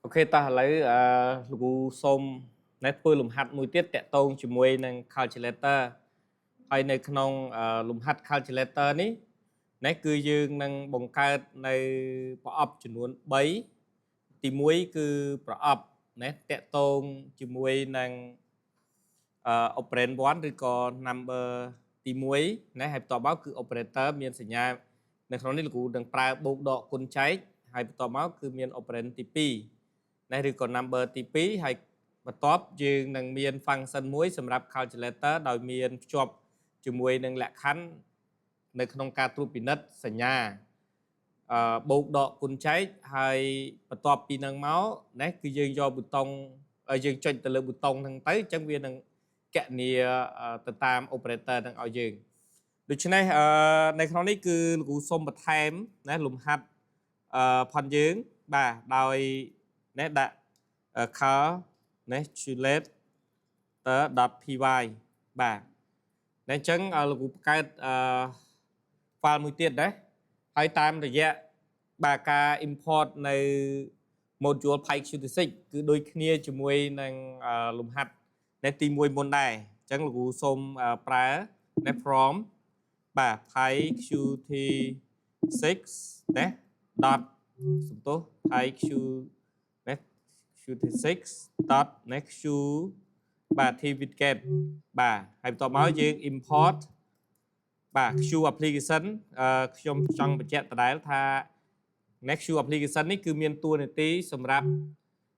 OK តោះឥឡូវអឺលោកគ្រូសូមណែធ្វើលំហាត់មួយទៀតតាក់ទងជាមួយនឹង calculator ហើយនៅក្នុងលំហាត់ calculator នេះណែគឺយើងនឹងបង្កើតនៅប្រអប់ចំនួន3ទី1គឺប្រអប់ណែតាក់ទងជាមួយនឹងអឺ operand 1ឬក៏ number ទី1ណែហើយបន្ទាប់មកគឺ operator មានសញ្ញានៅក្នុងនេះលោកគ្រូនឹងប្រើបូកដកគុណចែកហើយបន្ទាប់មកគឺមាន operand ទី2ណែឬក៏ number ទី2ហើយបន្ទាប់យើងនឹងមាន function មួយសម្រាប់ calculator ដោយមានភ្ជាប់ជាមួយនឹងលក្ខខណ្ឌនៅក្នុងការត្រួតពិនិត្យសញ្ញាអឺបូកដកគុណចែកហើយបន្ទាប់ពីនឹងមកណែគឺយើងយកប៊ូតុងយើងចុចទៅលើប៊ូតុងហ្នឹងទៅអញ្ចឹងវានឹងគណនាទៅតាម operator ហ្នឹងឲ្យយើងដូច្នេះអឺនៅក្នុងនេះគឺលោកគ្រូសុំបន្ថែមណាលំហាត់អឺផនយើងបាទដោយណែដាក់ cal ណែ calculator.py បាទណែអញ្ចឹងលោកគ្រូបង្កើតអឺ file មួយទៀតណាហើយតាមរយៈបាទការ import នៅ module PyQt6 គឺដូចគ្នាជាមួយនឹងលំហាត់នៅទី1មុនដែរអញ្ចឹងលោកគ្រូសូមប្រើនៅ from បាទ PyQt6 ណា dot សំទោស pyq ណា qt6 dot ណា q បាទ t widget បាទហើយបន្ទាប់មកយើង import បាទ Q application ខ្ញុំចង់បញ្ជាក់ដដែលថា Next Q application នេះគឺមានតួនាទីសម្រាប់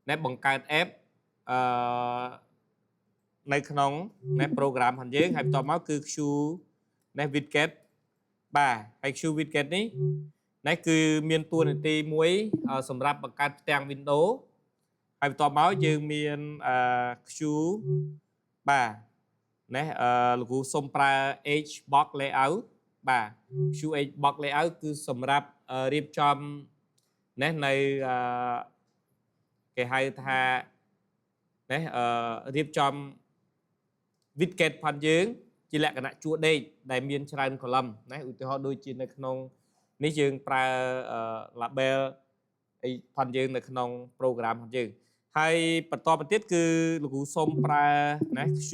ណែបង្កើត app អឺនៅក្នុងណែ program របស់យើងហើយបន្ទាប់មកគឺ Q ណែ widget បាទហើយ Q widget នេះណែគឺមានតួនាទីមួយសម្រាប់បង្កើតផ្ទាំង window ហើយបន្ទាប់មកយើងមានអឺ Q បាទណែអឺលោកគ្រូសុំប្រើ H box layout បាទ QH box layout គឺសម្រាប់រៀបចំណែនៅអឺគេហៅថាណែអឺរៀបចំ widget ផាន់យើង ជាលក្ខណៈជួរដេកដែលមានច្រើន column ណាឧទាហរណ៍ដូចជានៅក្នុងនេះយើងប្រើ label អីផាន់យើងនៅក្នុង program របស់យើងហើយបន្តទៅទៀតគឺលោកគ្រូសុំប្រើណា Q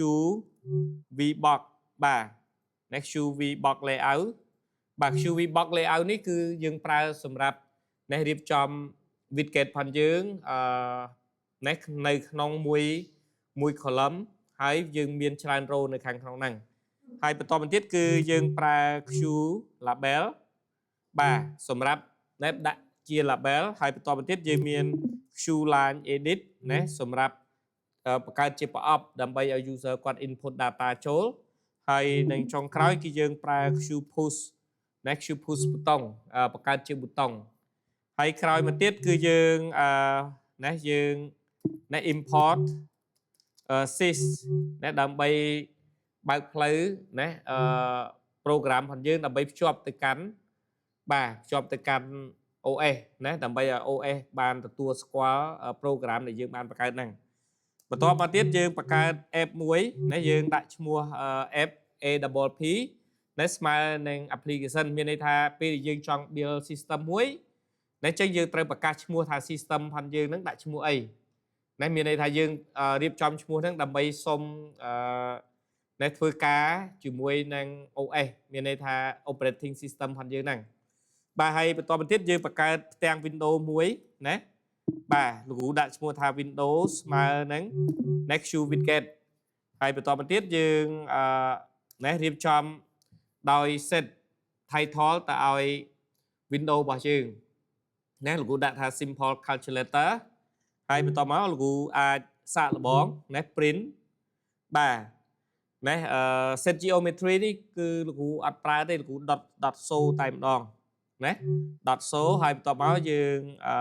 V box បាទណា Q V box layout បាទ Q V box layout នេះគឺយើងប្រើសម្រាប់នេះរៀបចំ widget ផាន់យើងអឺនេះនៅក្នុងមួយមួយ column ហើយយើងមានច្រើន row នៅខាងក្នុងហ្នឹងហើយបន្តមកទៀតគឺយើងប្រើ Q label បាទសម្រាប់ណែដាក់ជា label ហើយបន្តមកទៀតយើងមាន Q line edit ណាសម្រាប់បង្កើតជាប្រអប់ដើម្បីឲ្យ user គាត់ input data ចូលហើយនឹងចុងក្រោយគឺយើងប្រើ Q push ណា Q push ប៊ូតុងបង្កើតជាប៊ូតុងហើយក្រោយមកទៀតគឺយើងអឺណាយើងណា import sys ណាដើម្បីបើកផ្លូវណាអឺ program របស់យើងដើម្បីភ្ជាប់ទៅកាន់បាទភ្ជាប់ទៅកាន់ OS ណាដើម្បីឲ្យ OS បានទទួលស្គាល់ program ដែលយើងបានបង្កើតហ្នឹងបន្ទាប់មកទៀតយើងបង្កើត app មួយណាយើងដាក់ឈ្មោះ app AWP ដែលស្មើនឹង application មានន័យថាពេលដែលយើងចង់ build system មួយណាចឹងយើងត្រូវប្រកាសឈ្មោះថា system ផងយើងហ្នឹងដាក់ឈ្មោះអីណាមានន័យថាយើងរៀបចំឈ្មោះហ្នឹងដើម្បីសុំអឺដែលធ្វើការជាមួយនឹង OS មានន័យថា operating system ផងយើងហ្នឹងបាទហើយបន្តមកទៀតយើងបង្កើតផ្ទាំង Windows មួយណាបាទលោកគ្រូដាក់ឈ្មោះថា Windows ស្មើនឹង Next widget ហើយបន្តមកទៀតយើងអឺណេះរៀបចំដោយ set title ទៅឲ្យ window របស់យើងណាលោកគ្រូដាក់ថា simple calculator ហើយបន្តមកលោកគ្រូអាចសាកល្បងណា print បាទណេះអឺ set geometry នេះគឺលោកគ្រូអត់ប្រើទេលោកគ្រូ dot dot show តែម្ដងណា dot show ហើយបន្ទាប់មកយើងអឺ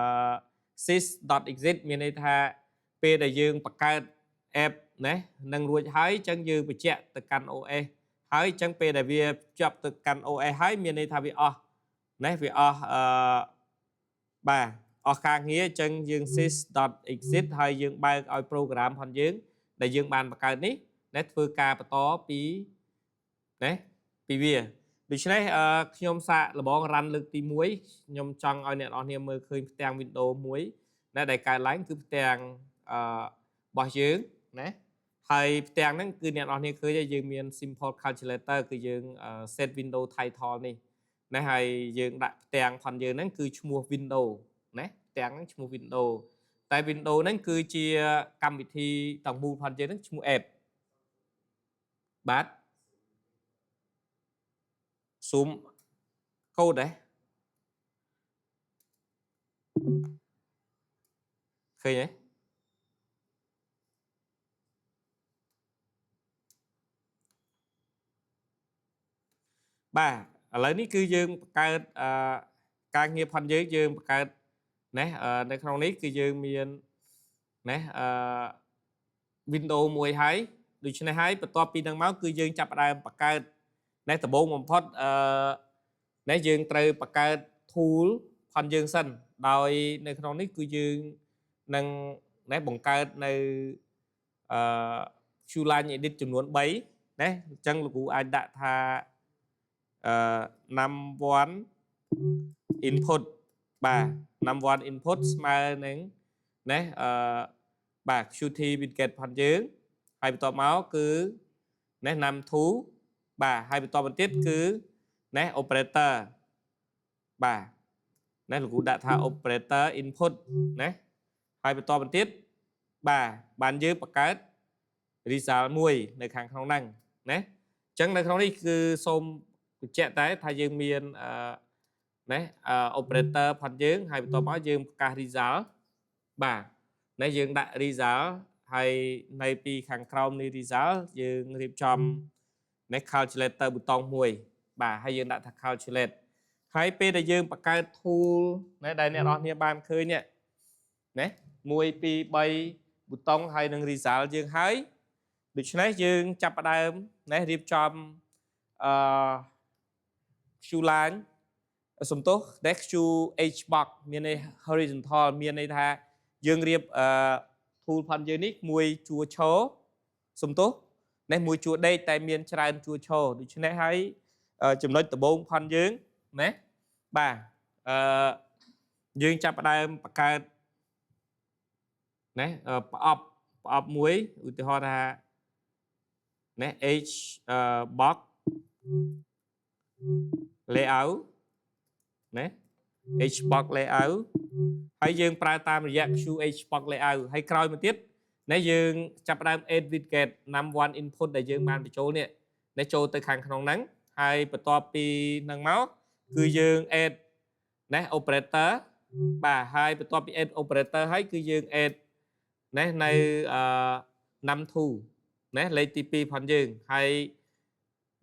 sys.exit មានន័យថាពេលដែលយើងបង្កើត app ណានឹងរួចហើយអញ្ចឹងយើងបញ្ជាក់ទៅកាន់ OS ហើយអញ្ចឹងពេលដែលវាភ្ជាប់ទៅកាន់ OS ហើយមានន័យថាវាអស់ណាវាអស់អឺបាទអស់ការងារអញ្ចឹងយើង sys.exit ហើយយើងបើកឲ្យ program ផងយើង ដែលយើងបានបង្កើតនេះណាធ្វើការបន្តពីណាពីវាដូច្នេះខ្ញុំសាកល្បង run លើកទី1ខ្ញុំចង់ឲ្យអ្នកនរគ្នាមើលឃើញផ្ទាំង window មួយ ណាដែលកើតឡើងគឺផ្ទាំងអឺរបស់យើងណាហើយផ្ទាំងហ្នឹងគឺអ្នកនរគ្នាឃើញហើយយើងមាន simple calculator គឺយើង set window title នេះណាហើយយើងដាក់ផ្ទាំងផងយើងហ្នឹងគឺឈ្មោះ window ណាផ្ទាំងហ្នឹងឈ្មោះ window តែ window ហ្នឹងគឺជាកម្មវិធីទាំងមូលផងយើងហ្នឹងឈ្មោះ app បាទស៊ូមកូដដែរឃើញទេបាទឥឡូវនេះគឺយើងបង្កើតអឺការងារផនយើងយើងបង្កើតណានៅក្នុងនេះគឺយើងមានណាអឺ window មួយហើយដូច្នេះហើយបន្ទាប់ពីនឹងមកគឺយើងចាប់ផ្ដើមបង្កើតណែដំបូងបំផុតអឺណែយើងត្រូវបង្កើត tool ផនយើងសិនដោយនៅក្នុងនេះគឺយើងនឹងណែបង្កើតនៅអឺ Q-line edit ចំនួន3ណាអញ្ចឹងលោកគ្រូអាចដាក់ថាអឺ num1 input បាទ num1 input ស្មើនឹងណាអឺបាទ Qt widget ផនយើងហើយបន្ទាប់មកគឺណា num2 បាទហើយបន្តមកទៀតគឺណា operator បាទណាលោកគ្រូដាក់ថា operator input ណាហើយបន្តមកទៀតបាទបានយើងបង្កើត result មួយនៅខាងក្នុងហ្នឹងណាអញ្ចឹងនៅក្នុងនេះគឺសូមបញ្ជាក់តែថាយើងមានអឺណា operator ផនយើងហើយបន្ទាប់មកយើងប្រកាស result បាទណាយើងដាក់ result ហើយនៅពីខាងក្រោមនៃ result យើងរៀបចំនេះ calculator ប៊ូតុងមួយបាទហើយយើងដាក់ថា calculate ហើយពេលដែលយើងបង្កើត tool ណាដែលអ្នកនរគ្នាបានឃើញនេះណា1 2 3ប៊ូតុងហើយនឹង result យើងហើយដូច្នេះយើងចាប់ផ្ដើមណារៀបចំអឺ Q line សំទោសដែល Q H box មានន័យ horizontal មានន័យថាយើងរៀបអឺ tool ផនយើងនេះមួយជួរឈរសំទោសនេះមួយជួរដេកតែមានច្រើនជួរឈរដូច្នេះហើយចំណុចដំបូងផនយើងណាបាទអឺយើងចាប់ផ្ដើមបង្កើតណាប្រអប់ប្រអប់មួយឧទាហរណ៍ថាណា H box layout ណា H box layout ហើយយើងប្រើតាមរយៈ QH box layout ហើយក្រោយមកទៀតនេះយើងចាប់ផ្ដើម add widget num1 input ដែលយើងបានបញ្ចូលនេះនេះចូលទៅខាងក្នុងហ្នឹងហើយបន្ទាប់ពីហ្នឹងមកគឺយើង add ណា operator បាទហើយបន្ទាប់ពី add operator ហើយគឺយើង add ណានៅអឺ num2 ណាលេខទី2ផងយើងហើយ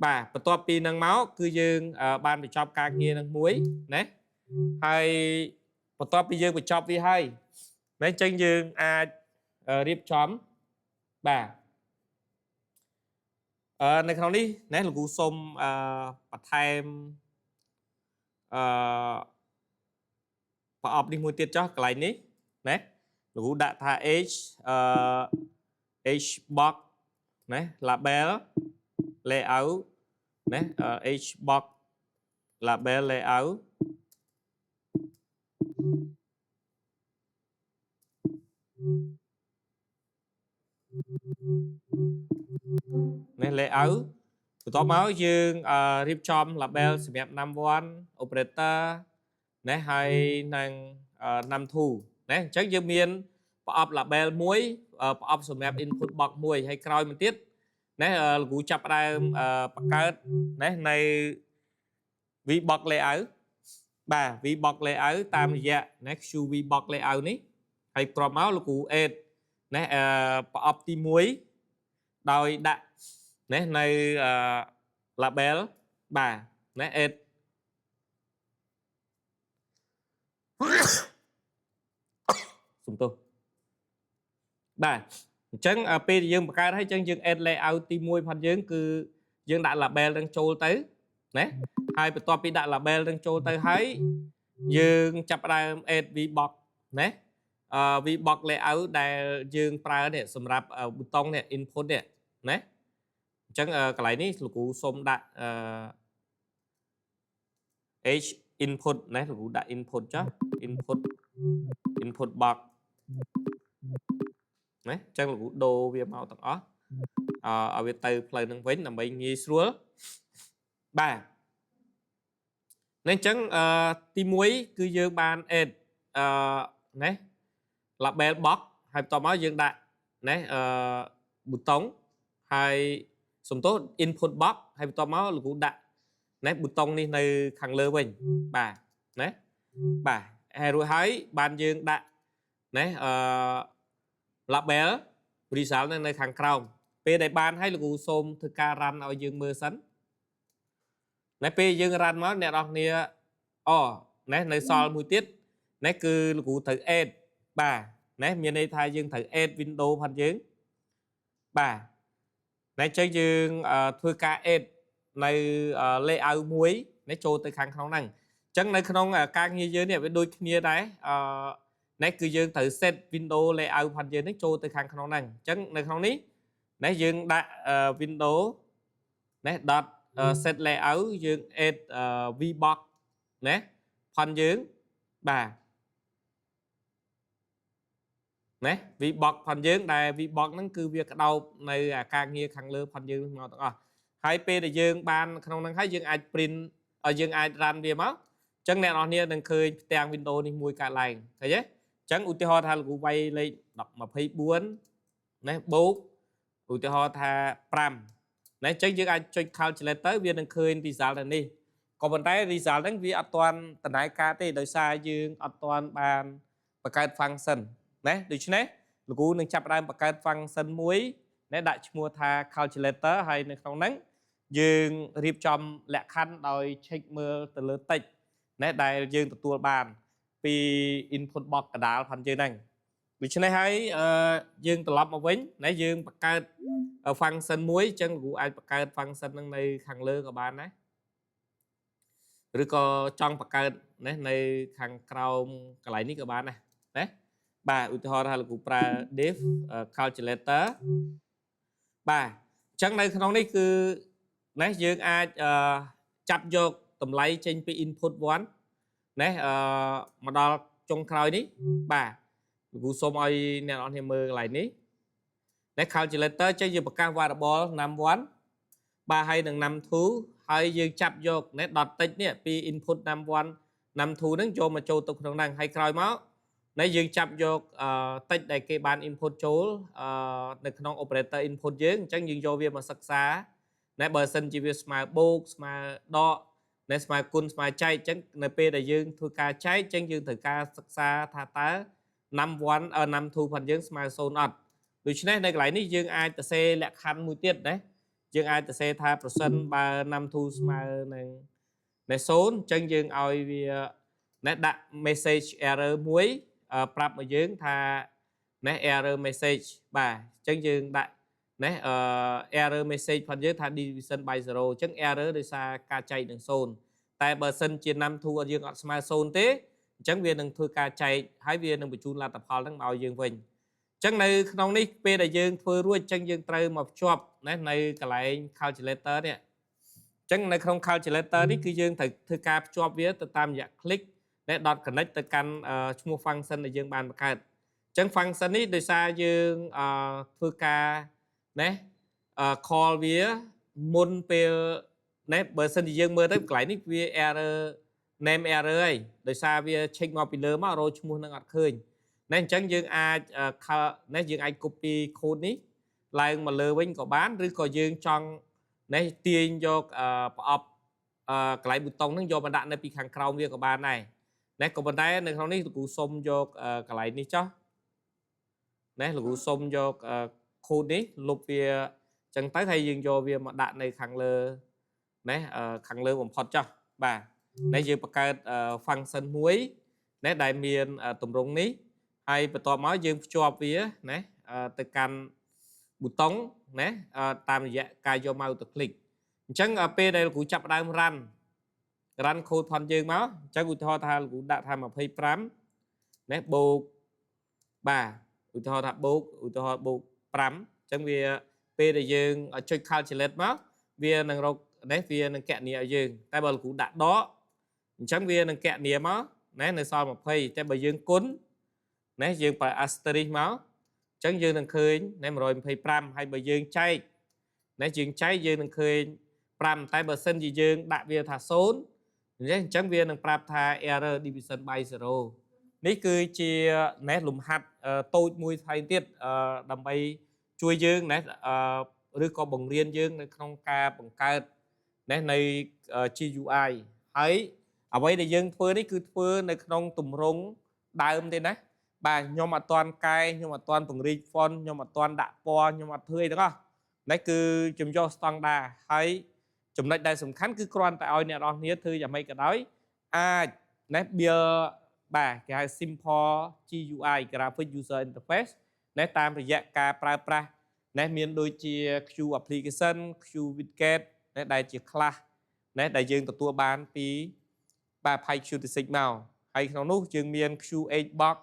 បាទបន្ទាប់ពីនឹងមកគឺយើងបានបញ្ចប់ការងារនឹងមួយណាហើយបន្ទាប់ពីយើងបញ្ចប់វាហើយណាអញ្ចឹងយើងអាចរៀបចំបាទអឺនៅក្នុងនេះណាលោកគ្រូសុំអឺបន្ថែមអឺប្រអប់នេះមួយទៀតចុះកន្លែងនេះណាលោកគ្រូដាក់ថា h អឺ h box ណា label layout ណា h box label layout នេះ layout បន្ទាប់មកយើងរៀបចំ label សម្រាប់ num1 operator ណាហើយនឹង num2 ណាអញ្ចឹងយើងមានប្រអប់ label មួយប្រអប់សម្រាប់ input box មួយហើយក្រោយមកទៀតណាលោកគ្រូចាប់ផ្ដើមបង្កើតណានៅ VBox layout បាទ VBox layout តាមរយៈណា QVBox layout នេះហើយក្រោមមកលោកគ្រូ add ណាប្រអប់ទី1ដោយដាក់ណានៅ label បាទណា add សំទោសបាទអញ្ចឹងពេលយើងបង្កើតហើយអញ្ចឹងយើង add layout ទី1ផងយើងគឺយើងដាក់ label នឹងចូលទៅណាហើយបន្ទាប់ពីដាក់ label នឹងចូលទៅហើយយើងចាប់ផ្ដើម add VBox ណាអឺ VBox layout ដែលយើងប្រើនេះសម្រាប់ប៊ូតុងនេះ input នេះណាអញ្ចឹងកន្លែងនេះលោកគ្រូសូមដាក់អឺ h input ណាលោកគ្រូដាក់ input ចុះ input input box ណាអញ្ចឹងលោកគ្រូដូរវាមកទាំងអស់អឺឲ្យវាទៅផ្លូវនឹងវិញដើម្បីងាយស្រួលបាទនេះអញ្ចឹងអឺទី1គឺយើងបាន add អឺណា label box ហើយបន្ទាប់មកយើងដាក់ណាអឺប៊ូតុងហើយសំទោស input box ហើយបន្ទាប់មកលោកគ្រូដាក់ណាប៊ូតុងនេះនៅខាងលើវិញបាទណាបាទហើយរួចហើយបានយើងដាក់ណាអឺ label result នៅខាងក្រោមពេលដែលបានហើយលោកគ្រូសូមធ្វើការ run ឲ្យយើងមើលសិនណែពេលយើង run មកអ្នកនរគ្នាអូណែនៅសល់មួយទៀតណែគឺលោកគ្រូត្រូវ add បាទណែមានន័យថាយើងត្រូវ add window ផាត់យើងបាទណែចឹងយើងធ្វើការ add នៅ layout មួយណែចូលទៅខាងក្នុងហ្នឹងអញ្ចឹងនៅក្នុងការងារយើងនេះវាដូចគ្នាដែរអឺនេះគឺយើងត្រូវ set window layout ផាត់យើងនេះចូលទៅខាងក្នុងហ្នឹងអញ្ចឹងនៅក្នុងនេះនេះយើងដាក់ window នេះ dot set layout យើង add vbox ណាផាន់យើងបាទណា vbox ផាន់យើងដែល vbox ហ្នឹងគឺវាក្តោបនៅអាការងារខាងលើផាន់យើងមកទាំងអស់ហើយពេលដែលយើងបានក្នុងហ្នឹងហើយយើងអាច print យើងអាច run វាមកអញ្ចឹងអ្នកនរគ្នានឹងឃើញផ្ទាំង window នេះមួយកើតឡើងឃើញទេអញ្ចឹងឧទាហរណ៍ថាលោកគ្រូវាយលេខ24ណាបូកឧទាហរណ៍ថា5ណាអញ្ចឹងយើងអាចចុច calculator វានឹងឃើញ result នៅនេះក៏ប៉ុន្តែ result ហ្នឹងវាអត់ទាន់ដំណើរការទេដោយសារយើងអត់ទាន់បានបង្កើត function ណាដូច្នេះលោកគ្រូនឹងចាប់ផ្ដើមបង្កើត function មួយណាដាក់ឈ្មោះថា calculator ហើយនៅក្នុងហ្នឹងយើងរៀបចំលក្ខខណ្ឌដោយ check មើលទៅលើ text ណាដែលយើងទទួលបានពី input box កដាលផាន់យើងហ្នឹងដូច្នេះហើយយើងត្រឡប់មកវិញណាយើងបង្កើត function មួយអញ្ចឹងគ្រូអាចបង្កើត function ហ្នឹងនៅខាងលើក៏បានដែរឬក៏ចង់បង្កើតណានៅខាងក្រោមកន្លែងនេះក៏បានដែរណាបាទឧទាហរណ៍ថាលោកគ្រូប្រើ def calculator បាទអញ្ចឹងនៅក្នុងនេះគឺណាយើងអាចចាប់យកតម្លៃចេញពី input 1ណាអឺមកដល់ចុងក្រោយនេះបាទលោកគ្រូសូមឲ្យអ្នកនរគ្នាមើលកន្លែងនេះនេះ calculator ចេះយើងប្រកាស variable num1 បាទហើយនឹង num2 ហើយយើងចាប់យកនេះ dot text នេះពី input num1 num2 ហ្នឹងចូលមកចូលទៅក្នុងហ្នឹងហើយក្រោយមកនេះយើងចាប់យកអឺ text ដែលគេបាន input ចូលអឺនៅក្នុង operator input យើងអញ្ចឹងយើងយកវាមកសិក្សាណែបើសិនជាវាស្មើបូកស្មើដកណែស្មើគុណស្មើចែកអញ្ចឹងនៅពេលដែលយើងធ្វើការចែកអញ្ចឹងយើងត្រូវការសិក្សាថាតើ num1 num2 ផងយើងស្មើ0អត់ដូច្នេះនៅកន្លែងនេះយើងអាចទៅសេលក្ខខណ្ឌមួយទៀតណាយើងអាចទៅសេថាប្រសិនបើ num2 ស្មើនឹងនៃ0អញ្ចឹងយើងឲ្យវាណែដាក់ message error មួយប្រាប់មកយើងថាណែ error message បាទអញ្ចឹងយើងដាក់ណែ error message ផងយើងថា division by 0អញ្ចឹង error ដោយសារការចែកនឹង0តែបើសិនជា num2 អត់យើងអត់ស្មើ0ទេអញ្ចឹងវានឹងធ្វើការចែកហើយវានឹងបញ្ជូនលទ្ធផលហ្នឹងមកឲ្យយើងវិញអញ្ចឹងនៅក្នុងនេះពេលដែលយើងធ្វើរួចអញ្ចឹងយើងត្រូវមកភ្ជាប់ណានៅកន្លែង calculator នេះអញ្ចឹងនៅក្នុង calculator នេះគឺយើងត្រូវធ្វើការភ្ជាប់វាទៅតាមរយៈ click ដែល dot connect ទៅកាន់ឈ្មោះ function ដែលយើងបានបង្កើតអញ្ចឹង function នេះដោយសារយើងធ្វើការណា call វាមុនពេលណែបើសិនជាយើងមើលទៅកន្លែងនេះវា error name error ហើយដោយសារវា check មកពីលើមករកឈ្មោះនឹងអត់ឃើញណែអញ្ចឹងយើងអាចណែយើងអាច copy code នេះឡើងមកលើវិញក៏បានឬក៏យើងចង់ណែទាញយកប្រអប់កន្លែងប៊ូតុងហ្នឹងយកមកដាក់នៅពីខាងក្រោមវាក៏បានដែរណែក៏ប៉ុន្តែនៅក្នុងនេះលោកគ្រូសុំយកកន្លែងនេះចុះណែលោកគ្រូសុំយក code នេះលុបវាអញ្ចឹងទៅហើយយើងយកវាមកដាក់នៅខាងលើណែខាងលើបំផុតចុះបាទនេះយើងបង្កើត function មួយណែដែលមានទម្រង់នេះហើយបន្ទាប់មកយើងភ្ជាប់វាណាទៅកាន់ប៊ូតុងណាតាមរយៈការយក mouse ទៅ click អញ្ចឹងពេលដែលលោកគ្រូចាប់ផ្ដើម run run code ផនយើងមកអញ្ចឹងឧទាហរណ៍ថាលោកគ្រូដាក់ថា25ណាបូកបាទឧទាហរណ៍ថាបូកឧទាហរណ៍បូក5អញ្ចឹងវាពេលដែលយើងចុច calculate មកវានឹងរកនេះវានឹងកណនីឲ្យយើងតែបើលោកគ្រូដាក់ដកអញ្ចឹងវានឹងកណនីមកណានៅសល់20តែបើយើងគុណ ណាយើងប្រើ asterisk មកអញ្ចឹងយើងនឹងឃើញណែ125ហើយបើយើងចែកណែយើងចែកយើងនឹងឃើញ5តែបើសិនជាយើងដាក់វាថា0អញ្ចឹងវានឹងប្រាប់ថា error division by 0នេះគឺជាណែលំហាត់តូចមួយថែមទៀតដើម្បីជួយយើងណែឬក៏បង្រៀនយើងនៅក្នុងការបង្កើតណែនៃ GUI ហើយអ្វីដែលយើងធ្វើនេះគឺធ្វើនៅក្នុងទម្រង់ដើមទេណាបាទខ្ញុំអត់ទាន់កែខ្ញុំអត់ទាន់ពង្រីក font ខ្ញុំអត់ទាន់ដាក់ពណ៌ខ្ញុំអត់ធ្វើអីទាំងអស់នេះគឺខ្ញុំយកស្តង់ដាហើយចំណុចដែលសំខាន់គឺគ្រាន់តែឲ្យអ្នកនរគ្នាធ្វើយ៉ាងម៉េចក៏ដោយអាចណា build បាទគេហៅ simple GUI graphic user interface ណាតាមរយៈការប្រើប្រាស់ណាមានដូចជា Q application Q widget ណាដែលជា class ណាដែលយើងទទួលបានពីបាទ PyQt6 មកហើយក្នុងនោះយើងមាន QHBox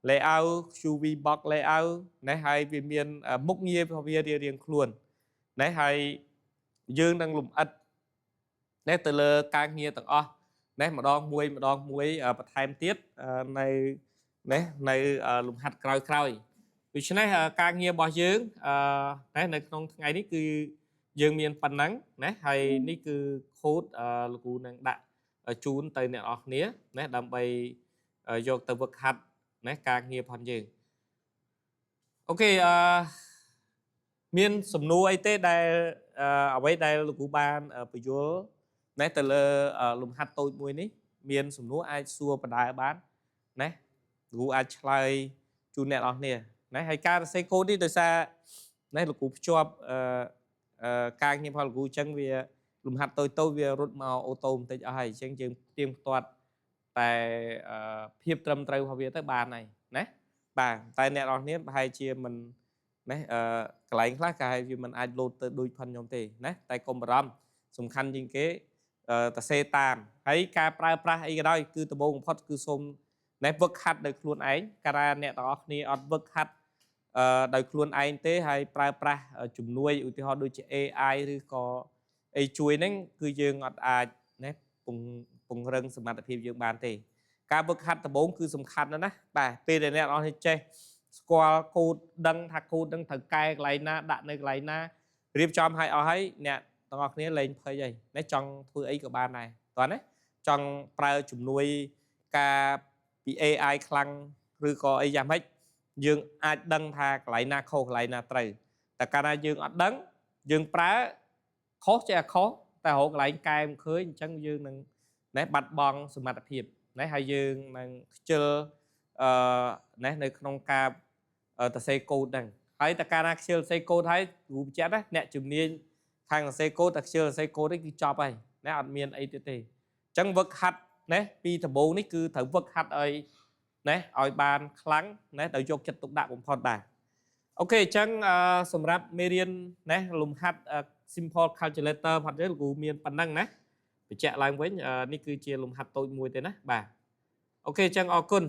layout QVBox layout ណាហើយវាមានមុខងាររបស់វារៀងៗខ្លួនណាហើយយើងនឹងលំអិតណាទៅលើការងារទាំងអស់ណាម្ដងមួយម្ដងមួយបន្ថែមទៀតនៅណានៅលំហាត់ក្រោយក្រោយដូច្នេះការងាររបស់យើងអឺនៅក្នុងថ្ងៃនេះគឺយើងមានប៉ុណ្ណឹងណាហើយនេះគឺខូដលោកគ្រូនឹងដាក់ជូនទៅអ្នកនរគ្នាណាដើម្បីយកទៅវឹកហាត់ណាការងារផងយើង OK អឺមានសំណួរអីទេដែលអ្វីដែលលោកគ្រូបានពន្យល់ណាទៅលើលំហាត់តូចមួយនេះមានសំណួរអាចសួរបដាបានណាលោកគ្រូអាចឆ្លើយជូនអ្នកនរគ្នាណាហើយការសរសេរកូដនេះដោយសារណាលោកគ្រូភ្ជាប់អឺការងារផលលោកគ្រូអញ្ចឹងវាលំហាត់តូចតូចវារត់មក auto បន្តិចអស់ហើយអញ្ចឹងយើងផ្ទៀងផ្ទាត់តែភាពត្រឹមត្រូវរបស់វាទៅបានហើយណាបាទតែអ្នកនរគ្នាប្រហែលជាមិនណាអឺកន្លែងខ្លះក៏ហើយវាមិនអាចលោតទៅដូចផិនខ្ញុំទេណាតែកុំបារម្ភសំខាន់ជាងគេតសេតាមហើយការប្រើប្រាស់អីក៏ដោយគឺដំបូងបំផុតគឺសូមណែវឹកហាត់ដោយខ្លួនឯងកាលណាអ្នកទាំងអស់គ្នាអត់វឹកហាត់អឺដោយខ្លួនឯងទេហើយប្រើប្រាស់ជំនួយឧទាហរណ៍ដូចជា AI ឬក៏អីជួយហ្នឹងគឺយើងអត់អាចណាពង្រឹងសមត្ថភាពយើងបានទេការវឹកហាត់ដំបូងគឺសំខាន់ណាស់ណាបាទពេលដែលអ្នកនរចេះស្គាល់កូដដឹងថាកូដនឹងត្រូវកែកន្លែងណាដាក់នៅកន្លែងណារៀបចំឲ្យអស់ហើយអ្នកទាំងអស់គ្នាលែងភ័យហើយណាចង់ធ្វើអីក៏បានដែរតោះណាចង់ប្រើជំនួយការពី AI ខ្លាំងឬក៏អីយ៉ាងម៉េចយើងអាចដឹងថាកន្លែងណាខុសកន្លែងណាត្រូវតែកាលណាយើងអត់ដឹងយើងប្រើខុសចេះខុសតែរកកន្លែងកែមិនឃើញអញ្ចឹងយើងនឹងណែបាត់បង់សមត្ថភាពណែហើយយើងនឹងខ្ជិលអឺណែនៅក្នុងការសរសេរកូដហ្នឹងហើយតែកាលណាខ្ជិលសរសេរកូដហើយគ្រូបញ្ជាក់ណាអ្នកជំនាញខាងសរសេរកូដតែខ្ជិលសរសេរកូដនេះគឺចប់ហើយណាអត់មានអីទៀតទេអញ្ចឹងវឹកហាត់ណាពីដំបូងនេះគឺត្រូវវឹកហាត់ឲ្យណាឲ្យបានខ្លាំងណាដោយយកចិត្តទុកដាក់បំផុតបាទ OK អញ្ចឹងសម្រាប់មេរៀនណាលំហាត់ simple calculator ផាត់ទេលោកគ្រូមានប៉ុណ្ណឹងណាបញ្ជាក់ឡើងវិញនេះគឺជាលំហាត់តូចមួយទេណាបាទ OK អញ្ចឹងអរគុណ។